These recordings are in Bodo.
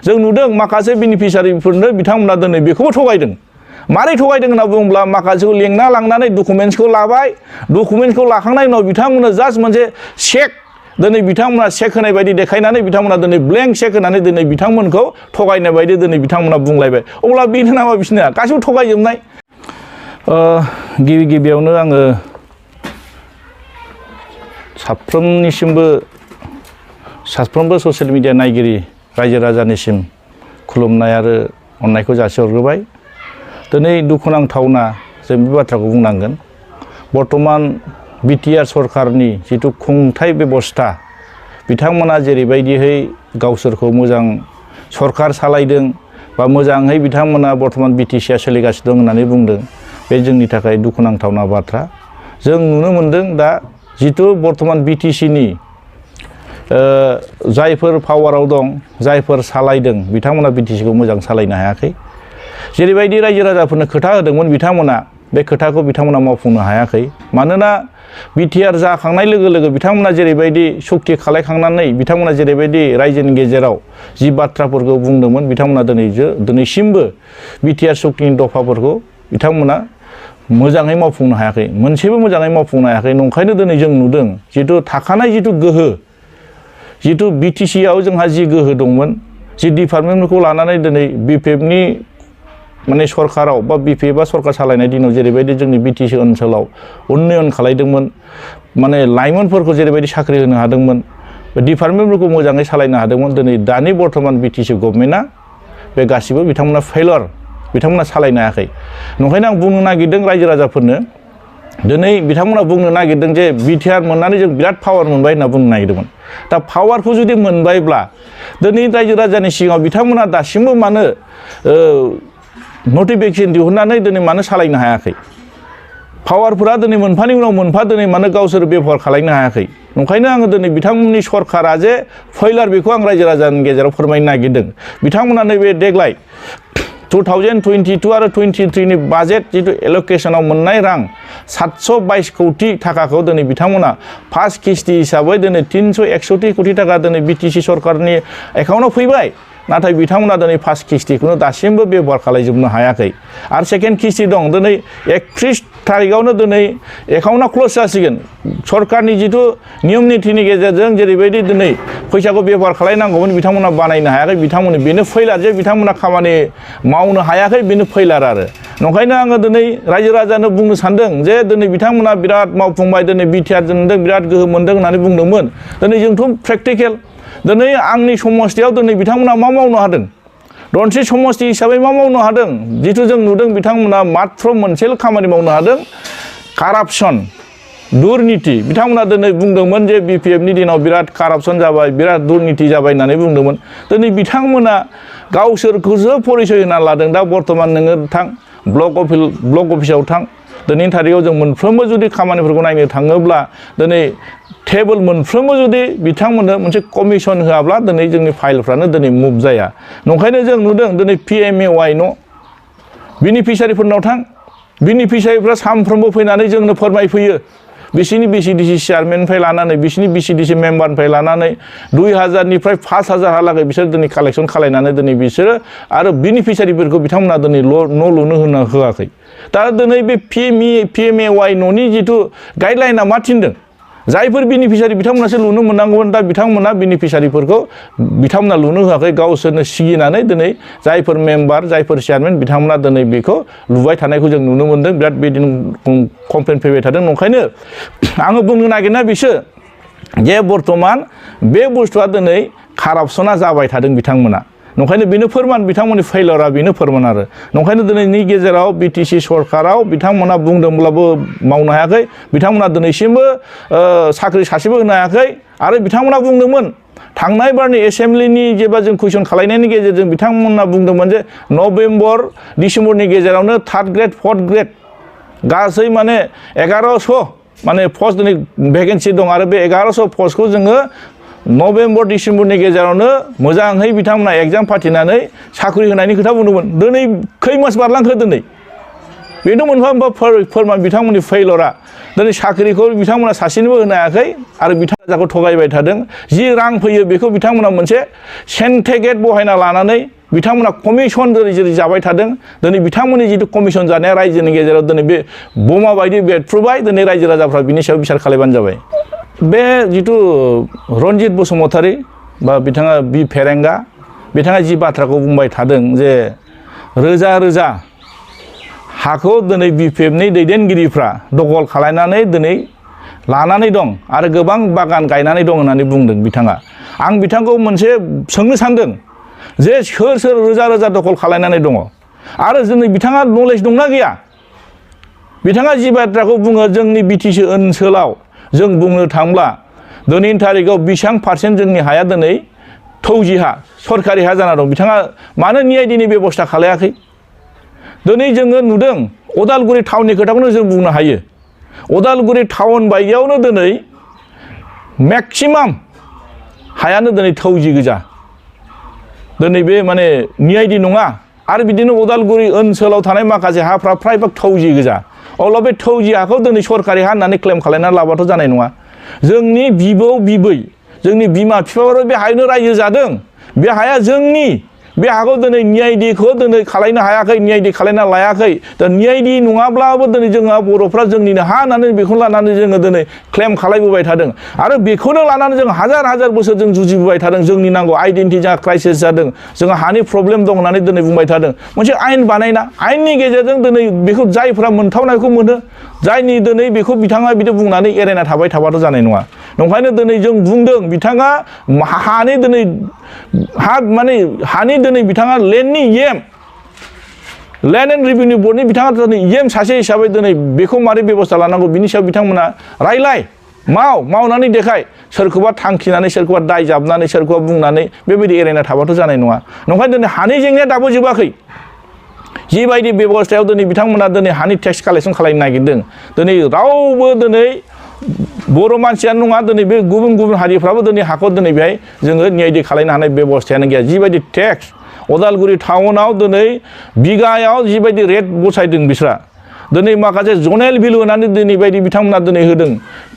जों नुदों माखासे बेनिफिसियारिफोरनो बिथांमोना दिनै बेखौबो थगायदों मारै थगायदों होनना बुङोब्ला माखासेखौ लेंना लांनानै डकुमेन्ट्सखौ लाबाय डकुमेन्ट्सखौ लाखांनायनि उनाव बिथांमोना जास्ट मोनसे चेक दिनै बिथांमोना चेक होनाय बायदि देखायनानै बिथांमोना दिनै ब्लेंक चेक होनानै दिनै बिथांमोनखौ थगायनाय बायदि दिनै बिथांमोना बुंलायबाय अब्ला बेनो नामा बिसोरना गासैबो थगायजोबनाय गिबियावनो आङो साफ्रोमबो ससियेल मिडिया नायगिरि रायजो राजानिसिम खुलुमनाय आरो अननायखौ जासिहरग्रोबाय दिनै दुखुनांथावना जों बे बाथ्राखौ बुंनांगोन बर्तमान बिटिआर सरकारनि जिथु खुंथाय बेबस्था बिथांमोना जेरैबायदिहै गावसोरखौ मोजां सरकार सालायदों बा मोजाङै बिथांमोना बर्तमान बिटिसिआ सोलिगासिनो दं होननानै बुंदों बे जोंनि थाखाय दुखुनांथावना बाथ्रा जों नुनो मोनदों दा जिथु बर्तमान बिटिसिनि जायफोर पावाराव दं जायफोर सालायदों बिथांमोना बिटिसिखौ मोजां सालायनो हायाखै जेरैबायदि रायजो राजाफोरनो खोथा होदोंमोन बिथांमोना बे खोथाखौ बिथांमोना मावफुंनो हायाखै मानोना बिटिआर जाखांनाय लोगो लोगो बिथांमोना जेरैबायदि सक्ति खालायखांनानै बिथांमोना जेरैबायदि रायजोनि गेजेराव जि बाथ्राफोरखौ बुंदोंमोन बिथांमोना दिनैसिमबो बिटिआर सक्तिनि दफाफोरखौ बिथांमोना मोजाङै मावफुंनो हायाखै मोनसेबो मोजाङै मावफुंनो हायाखै नंखायनो दिनै जों नुदों जिथु थाखानाय जिथु गोहो जिथु बिटिसिआव जोंहा जि गोहो दंमोन जि डिपार्टमेन्टफोरखौ लानानै दिनै बिपिएफनि माने सरकाराव बा बिपिएफआ सरकार सालायनाय दिनाव जेरैबायदि जोंनि बिटिसि ओनसोलाव उन्नयन खालायदोंमोन माने लाइमोनफोरखौ जेरैबायदि साख्रि होनो हादोंमोन डिपार्टमेन्टफोरखौ मोजाङै सालायनो हादोंमोन दिनै दानि बर्तमान बिटिसि गभर्नमेन्टआ बे गासिबो बिथांमोना फेइलियर बिथांमोना सालायनो हायाखै नंखायनो आं बुंनो नागिरदों रायजो राजाफोरनो दिनै बिथांमोना बुंनो नागिरदों जे बिटिआर मोननानै जों बिराद पावार मोनबाय होनना बुंनो नागिरदोंमोन दा पावारखौ जुदि मोनबायब्ला दिनै रायजो राजानि सिगाङाव बिथांमोना दासिमबो मानो नटिफिकेसन दिहुननानै दिनै मानो सालायनो हायाखै पावारफोरा दिनै मोनफानि उनाव मोनफा दिनै मानो गावसोर बेबहार खालायनो हायाखै नंखायनो आङो दिनै बिथांमोननि सरकारा जे फेइलियर बेखौ आं रायजो राजानि गेजेराव फोरमायनो नागिरदों बिथांमोना नैबे देग्लाय 2022 आरो 23 नि बाजेट जिथु एलकेसनाव मोननाय रां 722 कोटि थाखाखौ दिनै बिथांमोना फार्स्ट किस्ति हिसाबै दिनै 361 कोटि थाखा दिनै बिटिसि सरकारनि एकाउन्टाव फैबाय नाथाय बिथांमोना दिनै फार्स्ट किस्तिखौनो दासिमबो बेबहार खालायजोबनो हायाखै आरो सेकेन्ड किस्ति दं दिनै 31 थारिखआवनो दिनै एकाउन्टआ क्लोज जासिगोन सरकारनि जिथु नियम नितिनि गेजेरजों जेरैबायदि दिनै फैसाखौ बेबहार खालायनांगौमोन बिथांमोना बानायनो हायाखै बिथांमोननि बेनो फेइलियर जे बिथांमोना खामानि मावनो हायाखै बेनो फेइलियर आरो नंखायनो आङो दिनै रायजो राजानो बुंनो सानदों जे दिनै बिथांमोना बिराद मावफुंबाय दिनै बिटिआरजों बिराद गोहो मोनदों होननानै बुंदोंमोन दिनै जोंथ' प्रेक्टिकेल दिनै आंनि समस्थियाव दिनै बिथांमोना मा मावनो हादों रनसि समस्ति हिसाबै मा मावनो हादों जिथु जों नुदों बिथांमोना मात्र मोनसेल' खामानि मावनो हादों कारापसन दुर्निति बिथांमोना दिनै बुंदोंमोन जे बिपिएफनि दिनाव बिराद कारापसन जाबाय बिराद दुर्निति जाबाय होननानै बुंदोंमोन दिनै बिथांमोना गावसोरखौसो परिचय होना लादों दा बर्तमान नोङो थां ब्लक अफिसाव थां दिनैनि थारिखआव जों मोनफ्रोमबो जुदि खामानिफोरखौ नायनो थाङोब्ला दिनै टेबोल मोनफ्रोमबो जुदि बिथांमोननो मोनसे कमिसन होआब्ला दिनै जोंनि फाइलफ्रानो दिनै मुभ जाया नंखायनो जों नुदों दिनै पिएमएवाइ न' बेनिफिसियारिफोरनाव थां बेनिफिसियारिफ्रा सानफ्रोमबो फैनानै जोंनो फोरमायफैयो बिसिनि बिसिडिसि चेयारमेननिफ्राय लानानै बिसिनि बिसिडिसि मेम्बारनिफ्राय लानानै 2000 निफ्राय 5000 हालागै बिसोर दिनै कालेक्सन खालायनानै दिनै बिसोरो आरो बेनिफिसियारिफोरखौ बिथांमोना दिनै न' लुनो होनो होआखै दा दिनै बे पिएमएवाइ न'नि जिथु गाइडलाइना मा थिनदों जायफोर बेनिफिसियारि बिथांमोनासो लुनो मोननांगौमोन दा बिथांमोना बेनिफिसियारिफोरखौ बिथांमोना लुनो होआखै गावसोरनो सिगिनानै दिनै जायफोर मेम्बार जायफोर चेयारमेन बिथांमोना दिनै बेखौ लुबाय थानायखौ जों नुनो मोन्दों बिराद बिदिनो कमप्लेन फैबाय थादों नंखायनो आङो बुंनो नागिरना बिसो जे बर्तमान बे बुस्थुआ दिनै कारापसना जाबाय थादों बिथांमोना नंखायनो बेनो फोरमान बिथांमोननि फेइलियरा बेनो फोरमान आरो नंखायनो दिनैनि गेजेराव बिटिसि सरकाराव बिथांमोना बुंदोंब्लाबो मावनो हायाखै बिथांमोना दिनैसिमबो साख्रि सासेबो होनो हायाखै आरो बिथांमोना बुंदोंमोन थांनाय बारनि एसेम्ब्लिनि जेब्ला जों कुइसन खालायनायनि गेजेरजों बिथांमोना बुंदोंमोन जे नभेम्बर डिसेम्बरनि गेजेरावनो 3rd ग्रेड 4th ग्रेड गासै माने 1100 माने पस्ट दिनै भेकेन्सि दं आरो बे 1100 पस्टखौ जोङो नभेम्बर डिसेम्बरनि गेजेरावनो मोजाङै बिथांमोना एग्जाम फाथिनानै साख्रि होनायनि खोथा बुंदोंमोन दिनै खै मास बारलांखो दिनै बेनो मोनफा मोनफा फोरमान बिथांमोननि फेलरा दिनै साख्रिखौ बिथांमोना सासेनोबो होनो हायाखै आरो बिथांमोनखौ थगायबाय थादों जि रां फैयो बेखौ बिथांमोना मोनसे सेन्टिफिकेट बहायना लानानै बिथांमोना कमिसन जेरै जाबाय थादों दिनै बिथांमोननि जिथु कमिसन जानाया रायजोनि गेजेराव दिनै बे बमा बायदि बेरफ्रुबाय दिनै रायजो राजाफ्रा बिनि सायाव बिसार खालामबानो जाबाय बे जिथु रनजित बसुमतारी बा बिथाङा बि फेरेंगा बिथाङा जि बाथ्राखौ बुंबाय थादों जे रोजा रोजा हाखौ दिनै बिपिएफनि दैदेनगिरिफ्रा दखल खालामनानै दिनै लानानै दं आरो गोबां बागान गायनानै दं होननानै बुंदों बिथाङा आं बिथांखौ मोनसे सोंनो सानदों जे सोर सोर रोजा रोजा दखल खालामनानै दङ आरो जोंनि बिथाङा नलेज दंना गैया बिथाङा जि बाथ्राखौ बुङो जोंनि बिटिसि ओनसोलाव जों बुंनो थांब्ला दिनैनि थारिखआव बेसेबां पारसेन्ट जोंनि हाया दिनै थौजि हा सरकारि हा जाना दं बिथाङा मानो निआइडिनि बेबस्था खालायाखै दिनै जोङो नुदों उदालगुरि टाउननि खोथाखौनो जों बुंनो हायो उदालगुरि टाउन बायदियावनो दिनै मेक्सिमाम हायानो दिनै थौजि गोजा दिनै बे माने निआइडि नङा आरो बिदिनो उदालगुरि ओनसोलाव थानाय माखासे हाफ्रा फ्रायभाग थौजि गोजा अब्ला बे थौजि हाखौ दिनै सरकारि हा होननानै क्लेम खालामनानै लाबाथ' जानाय नङा जोंनि बिबौ बिबै जोंनि बिमा बिफाफोरा बे हायावनो रायजो जादों बे हाया जोंनि बे हाखौ दिनै निआइडिखौ दिनै खालामनो हायाखै निआइडि खालामना लायाखै दा निआइडि नङाब्लाबो दिनै जोंहा बर'फ्रा जोंनिनो हा होननानै बेखौ लानानै जोङो दिनै क्लेम खालामबोबाय थादों आरो बेखौनो लानानै जों हाजार हाजार बोसोर जों जुजिबोबाय थादों जोंनि नांगौ आइडेन्टिटि जोंहा क्राइसिस जादों जोंहा हानि प्रब्लेम दं होननानै दिनै बुंबाय थादों मोनसे आयेन बानायना आयेननि गेजेरजों दिनै बेखौ जायफ्रा मोनथावनायखौ मोनो जायनि दिनै बेखौ बिथाङा बिदि बुंनानै एरायना थाबाय थाबाथ' जानाय नङा नंखायनो दिनै जों बुंदों बिथाङा हानि दिनै माने हानि दिनै बिथाङा लेन्डनि लेन्ड एन्ड रेभिनिउ बर्डनि बिथाङा दिनै सासे हिसाबै दिनै बेखौ मारै बेबस्था लानांगौ बिनि सायाव बिथांमोना रायलाय मावनानै देखाय सोरखौबा थांखिनानै सोरखौबा दाय जाबनानै सोरखौबा बुंनानै बेबायदि एरायना थाबाथ' जानाय नङा नंखायनो दिनै हानि जेंनाया दाबो जोबाखै जिबायदि बेबस्थायाव दिनै बिथांमोना दिनै हानि टेक्स कालेक्सन खालामनो नागिरदों दिनै रावबो दिनै बर' मानसियानो नङा दिनै बे गुबुन गुबुन हारिफ्राबो दिनै हाखौ दिनै बेहाय जोङो निआइडि खालामनो हानाय बेबस्थायानो गैया जिबायदि टेक्स उदालगुरि टाउनाव दिनै बिगायाव जिबायदि रेट बसायदों बिस्रा दिनै माखासे जनेल भेलु होनानै दिनै बायदि बिथांमोना दिनै होदों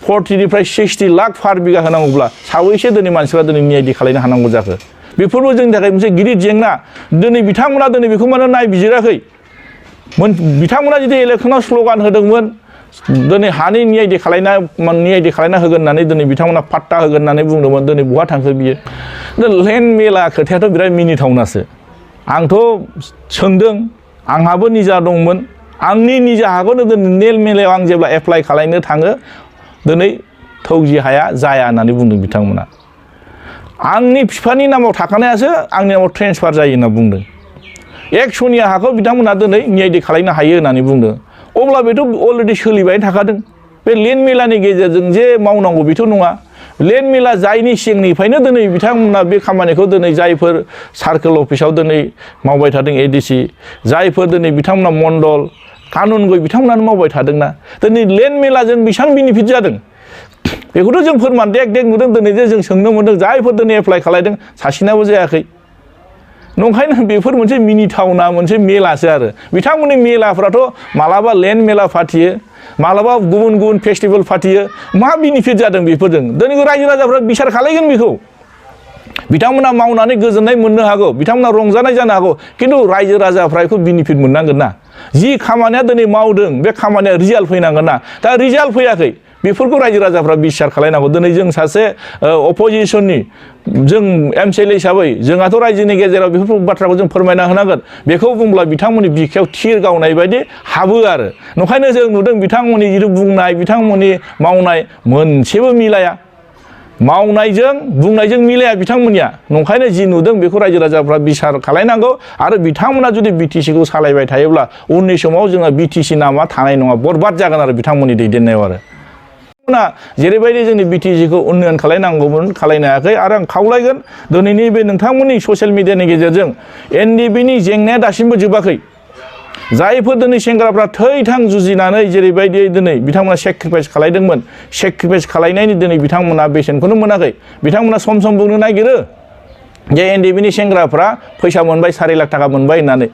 40निफ्राय 60 लाख पार बिगा होनांगौब्ला साबैसे दिनै मानसिफ्रा दिनै निआइडि खालामनो हानांगौ जाखो बेफोरबो जोंनि थाखाय मोनसे गिदिर जेंना दिनै बिथांमोना दिनै बेखौ मानो नायबिजिराखै बिथांमोना जुदि इलेक्सनाव स्ल'गान होदोंमोन दिनै हानि निआइडि खालामना होगोन होननानै दिनै बिथांमोना पाट्टा होगोन होननानै बुंदोंमोन दिनै बहा थांखो बियो लेन्ड मेला खोथायाथ' बिराद मिनिथावनासो आंथ' सोंदों आंहाबो निजा दंमोन आंनि निजा हाखौनो दिनै लेन्ड मेलायाव आं जेब्ला एप्लाइ खालामनो थाङो दिनै थौजि हाया जाया होननानै बुंदों बिथांमोना आंनि बिफानि नामाव थाखानायासो आंनि नामाव ट्रेन्सफार जायो होनना बुंदों 100नि हाखौ बिथांमोना दिनै निआइडि खालामनो हायो होननानै बुंदों अब्ला बेथ' अलरेडि सोलिबाय थाखादों बे लेन्ड मेलानि गेजेरजों जे मावनांगौ बेथ' नङा लेन्ड मेला जायनि सिगांनिफ्रायनो दिनै बिथांमोना बे खामानिखौ दिनै जायफोर सार्कोल अफिसाव दिनै मावबाय थादों एडिसि जायफोर दिनै बिथांमोना मण्डल कानुनगय बिथांमोनानो मावबाय थादोंना दिनै लेन्ड मेलाजों बेसेबां बेनिफिट जादों बेखौथ' जों फोरमान देख नुदों दिनै जे जों सोंनो मोनदों जायफोर दिनै एप्लाइ खालामदों सासेनाबो जायाखै नंखायनो बेफोर मोनसे मिनिथावना मोनसे मेलासो आरो बिथांमोननि मेलाफ्राथ' मालाबा लेन्ड मेला फाथियो मालाबा गुबुन गुबुन फेस्टिभेल फाथियो मा बेनिफिट जादों बेफोरजों दिनै रायजो राजाफ्रा बिसार खालामगोन बेखौ बिथांमोना मावनानै गोजोननाय मोननो हागौ बिथांमोना रंजानाय जानो हागौ खिन्थु रायजो राजाफ्रा बेखौ बेनिफिट मोननांगोन ना जि खामानिया दिनै मावदों बे खामानिया रिजाल्ट फैनांगोन ना दा रिजाल्ट फैयाखै बेफोरखौ रायजो राजाफ्रा बिसार खालामनांगौ दिनै जों सासे अपोजिसननि जों एमसिएलए हिसाबै जोंहाथ' रायजोनि गेजेराव बेफोर बाथ्राखौ जों फोरमायना होनांगोन बेखौ बुंब्ला बिथांमोननि बिखायाव थिर गावनाय बायदि हाबो आरो नंखायनो जों नुदों बिथांमोननि जिथु बुंनाय बिथांमोननि मावनाय मोनसेबो मिलाया मावनायजों बुंनायजों मिलाया बिथांमोननिया नंखायनो जि नुदों बेखौ रायजो राजाफ्रा बिसार खालामनांगौ आरो बिथांमोना जुदि बिटिसिखौ सालायबाय थायोब्ला उननि समाव जोंहा बिटिसि नामा थानाय नङा बरबाद जागोन आरो बिथांमोननि दैदेननायाव आरो जेरैबायदि जोंनि बिटिसिखौ उन्नयन खालामनांगौमोन खालामनो हायाखै आरो आं खावलायगोन दिनैनि बे नोंथांमोननि ससियेल मिडियानि गेजेरजों एनडिबिनि जेंनाया दासिमबो जोबाखै जायफोर दिनै सेंग्राफ्रा थै-थां जुजिनानै जेरैबायदि दिनै बिथांमोना सेक्रिफाइस खालामदोंमोन सेक्रिफाइस खालामनायनि दिनै बिथांमोना बेसेनखौनो मोनाखै बिथांमोना सम बुंनो नागिरो जे एनडिबिनि सेंग्राफ्रा फैसा मोनबाय 4 लाख थाखा मोनबाय होननानै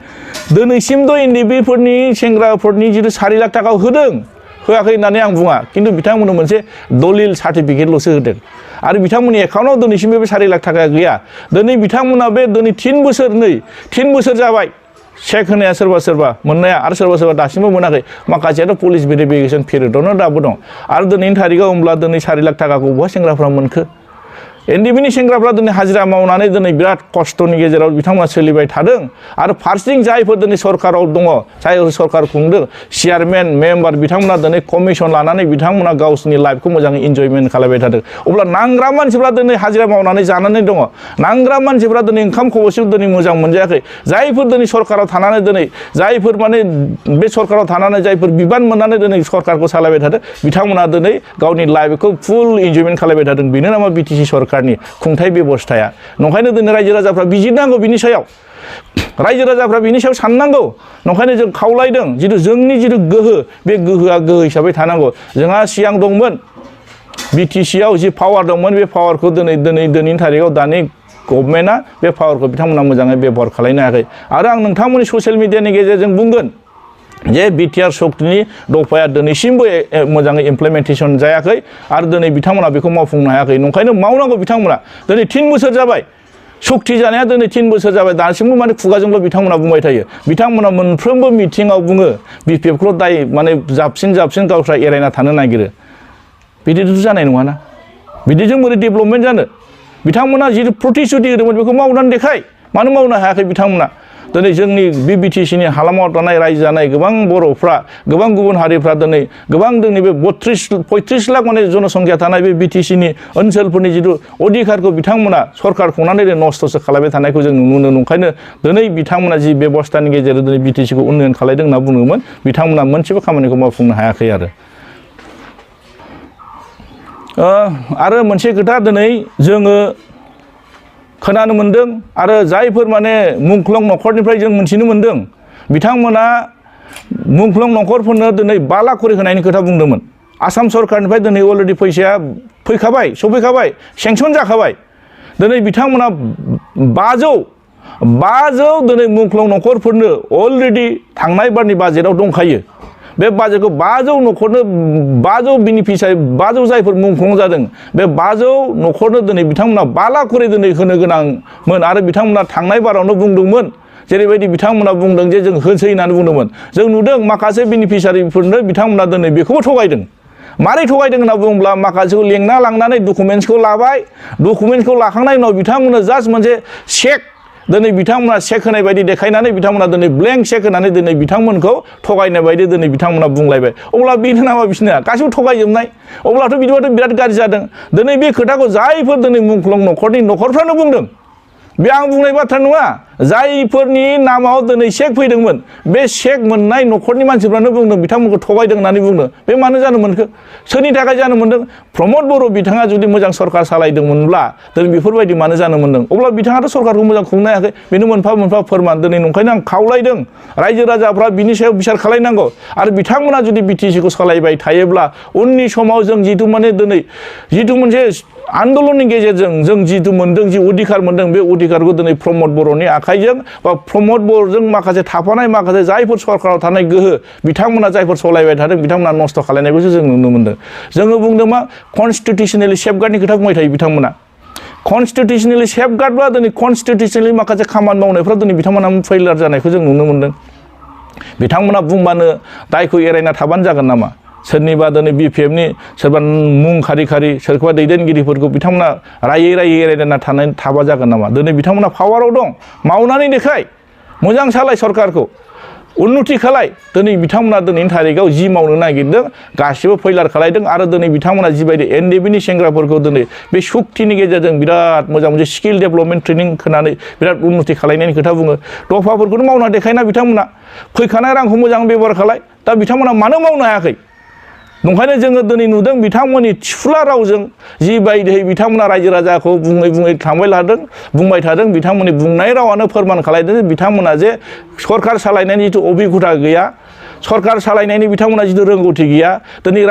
दिनैसिमथ' एनडिबिफोरनि सेंग्राफोरनि जिथु 4 लाख थाखा होदों होआखै होननानै आं बुङा खिन्थु बिथांमोननो मोनसे दलिल सार्टिफिकेटल'सो होदों आरो बिथांमोननि एकाउन्टआव दिनैसिम बे 4 लाख थाखा गैया दिनै बिथांमोना बे दिनै 3 बोसोर जाबाय चेक होनाया सोरबा मोननाया आरो सोरबा दासिमबो मोनाखै माखासेयाथ' पुलिस भेरिफिकेसन पिरियडआवनो दाबो दं आरो दिनैनि थारिखआव होमब्ला दिनै 4 लाख थाखाखौ बहा सेंग्राफ्रा मोनखो एनडिबिनि सेंग्राफ्रा दिनै हाजिरा मावनानै दिनै बिराद खस्थ'नि गेजेराव बिथांमोना सोलिबाय थादों आरो फारसेथिं जायफोर दिनै सरकाराव दङ जाय सरकार खुंदों चेयारमेन मेम्बार बिथांमोना दिनै कमिसन लानानै बिथांमोना गावसोरनि लाइफखौ मोजाङै इन्जयमेन्ट खालामबाय थादों अब्ला नांग्रा मानसिफ्रा दिनै हाजिरा मावनानै जानानै दङ नांग्रा मानसिफ्रा दिनै ओंखाम खबसेबो दिनै मोजां मोनजायाखै जायफोर दिनै सरकाराव थानानै दिनै जायफोर माने बे सरकाराव थानानै जायफोर बिबान मोननानै दिनै सरकारखौ सालायबाय थादों बिथांमोना दिनै गावनि लाइफखौ फुल इन्जयमेन्ट खालामबाय थादों बेनो नामा बिटिसि सरकार खुंथाय बेबस्थाया नंखायनो दिनै रायजो राजाफ्रा बिजिरनांगौ बिनि सायाव रायजो राजाफ्रा बिनि सायाव साननांगौ नंखायनो जों खावलायदों जिथु जोंनि जिथु गोहो बे गोहोआ गोहो हिसाबै थानांगौ जोंहा सिगां दंमोन बिटिसिआव जि पावार दंमोन बे पावारखौ दिनैनि थारिखआव दानि गभर्नमेन्टआ बे पावारखौ बिथांमोना मोजाङै बेबहार खालामनो हायाखै आरो आं नोंथांमोननि ससियेल मिडियानि गेजेरजों बुंगोन जे बिटिआर सक्तिनि दफाया दिनैसिमबो मोजाङै इमप्लिमेन्टेसन जायाखै आरो दिनै बिथांमोना बेखौ मावफुंनो हायाखै नंखायनो मावनांगौ बिथांमोना दिनै 3 बोसोर जाबाय सक्ति जानाया दिनै 3 बोसोर जाबाय दासिमबो माने खुगाजोंल' बिथांमोना बुंबाय थायो बिथांमोना मोनफ्रोमबो मिटिङाव बुङो बिपिएफखौ दाय माने जाबसिन गावस्रा एरायना थानो नागिरो बिदिथ' जानाय नङाना बिदिजों बोरै डेभेलपमेन्ट जानो बिथांमोना जिथु प्रतिश्रुति होदोंमोन बेखौ मावनानै देखाय मानो मावनो हायाखै बिथांमोना दिनै जोंनि बे बिटिसिनि हालामाव थानाय रायजो जानाय गोबां बर'फ्रा गोबां गुबुन हारिफ्रा दिनै गोबां जोंनि बे 35 लाख माने जनसंख्या थानाय बे बिटिसिनि ओनसोलफोरनि जिथु अधिकारखौ बिथांमोना सरकार खुंनानै नस्थ'सो खालामबाय थानायखौ जों नुनो मोनो नंखायनो दिनै बिथांमोना जि बेबस्थानि गेजेरजों दिनै बिटिसिखौ उन्नयन खालामदों होनना बुङोमोन बिथांमोना मोनसेबो खामानिखौ मावफुंनो हायाखै आरो मोनसे खोथा दिनै जोङो खोनानो मोनदों आरो जायफोर माने मुंख्लं न'खरनिफ्राय जों मिथिनो मोनदों बिथांमोना मुंख्लं न'खरफोरनो दिनै 5 लाख खरि होनायनि खोथा बुंदोंमोन आसाम सरकारनिफ्राय दिनै अलरेडि फैसाया फैखाबाय सफैखाबाय सेंसन जाखाबाय दिनै बिथांमोना 500 दिनै मुंख्लं न'खरफोरनो अलरेडि थांनाय बारनि बाजेटआव दंखायो बे बाजेटखौ 500 न'खरनो 500 बेनिफिसियारि 500 जायफोर मुंख्लं जादों बे 500 न'खरनो दिनै बिथांमोना 5 लाख खरि दिनै होनो गोनांमोन आरो बिथांमोना थांनाय बारावनो बुंदोंमोन जेरैबायदि बिथांमोना बुंदों जे जों होसै होननानै बुंदोंमोन जों नुदों माखासे बेनिफिसियारिफोरनो बिथांमोना दिनै बेखौबो थगायदों मारै थगायदों होनना बुङोब्ला माखासेखौ लेंना लांनानै डकुमेन्ट्सखौ लाबाय डकुमेन्ट्सखौ लाखांनायनि उनाव बिथांमोना जास्ट मोनसे चेक दिनै बिथांमोना चेक होनाय बायदि देखायनानै बिथांमोना दिनै ब्लेंक चेक होनानै दिनै बिथांमोनखौ थगायनाय बायदि दिनै बिथांमोना बुंलायबाय अब्ला बेनो नामा बिसोरना गासिबो थगायजोबनाय अब्लाथ' बिदिबाथ' बिराद गाज्रि जादों दिनै बे खोथाखौ जायफोर दिनै मुंख्लं न'खरफ्रानो बुंदों बे आं बुंनाय बाथ्रा नङा जायफोरनि नामाव दिनै चेक फैदोंमोन बे चेक मोननाय न'खरनि मानसिफ्रानो बुंदों बिथांमोनखौ थगायदों होननानै बुंदों बे मानो जानो मोनखो सोरनि थाखाय जानो मोनदों प्रमद बर' बिथाङा जुदि मोजां सरकार सालायदोंमोनब्ला दिनै बेफोरबायदि मानो जानो मोनदों अब्ला बिथाङाथ' सरकारखौ मोजां खुंनो हायाखै बेनो मोनफा फोरमान दिनै नंखायनो आं खावलायदों रायजो राजाफ्रा बिनि सायाव बिसार खालायनांगौ आरो बिथांमोना जुदि बिटिसिखौ सालायबाय थायोब्ला उननि समाव जों जिथु माने दिनै जिथु मोनसे आन्दलननि गेजेरजों जों जिथु मोनदों जि अधिकार मोनदों बे अधिकारखौ दिनै प्रमद बर'नि आखाइजों बा प्रमद बर'जों माखासे थाफानाय माखासे जायफोर सरकाराव थानाय गोहो बिथांमोना जायफोर सालायबाय थादों बिथांमोना नस्थ' खालायनायखौसो जों नुनो मोनदों जोङो बुंदों मा कनस्टिटिउसनेलि सेफगार्डनि खोथा बुंबाय थायो बिथांमोना कनस्टिटिउसनेलि सेफगार्डब्ला दिनै कनस्टिटिउसनेलि माखासे खामानि मावनायफ्राव दिनै बिथांमोना फेइलार जानायखौ जों नुनो मोनदों बिथांमोना बुंबानो दायखौ एरायना थाबानो जागोन नामा सोरनिबा दिनै बिपिएफनि सोरबा मुं खारि सोरखौबा दैदेनगिरिफोरखौ बिथांमोना रायै एरायना थाबा जागोन नामा दिनै बिथांमोना पावाराव दं मावनानै देखाय मोजां सालाय सरकारखौ उन्नति खालाय दिनै बिथांमोना दिनैनि थारिखआव जि मावनो नागिरदों गासिबो फेइलार खालायदों आरो दिनै बिथांमोना जिबायदि एनडिबिनि सेंग्राफोरखौ दिनै बे सक्तिनि गेजेरजों बिराद मोजां मोनसे स्किल डेभेलपमेन्ट ट्रेनिं होनानै बिराद उन्नति खालायनायनि खोथा बुङो दफाफोरखौनो मावना देखायना बिथांमोना फैखानाय रांखौ मोजां बेबहार खालाय दा बिथांमोना मानो मावनो हायाखै नंखायनो जोङो दिनै नुदों बिथांमोननि थिफुला रावजों जिबायदियै बिथांमोना रायजो राजाखौ बुङै बुंबाय थादों बिथांमोननि बुंनाय रावानो फोरमान खालायदों जे बिथांमोना जे सरकार सालायनायनि जिथु अभिगता गैया सरकार सालायनायनि बिथांमोना जिथु रोंगौथि गैया दिनै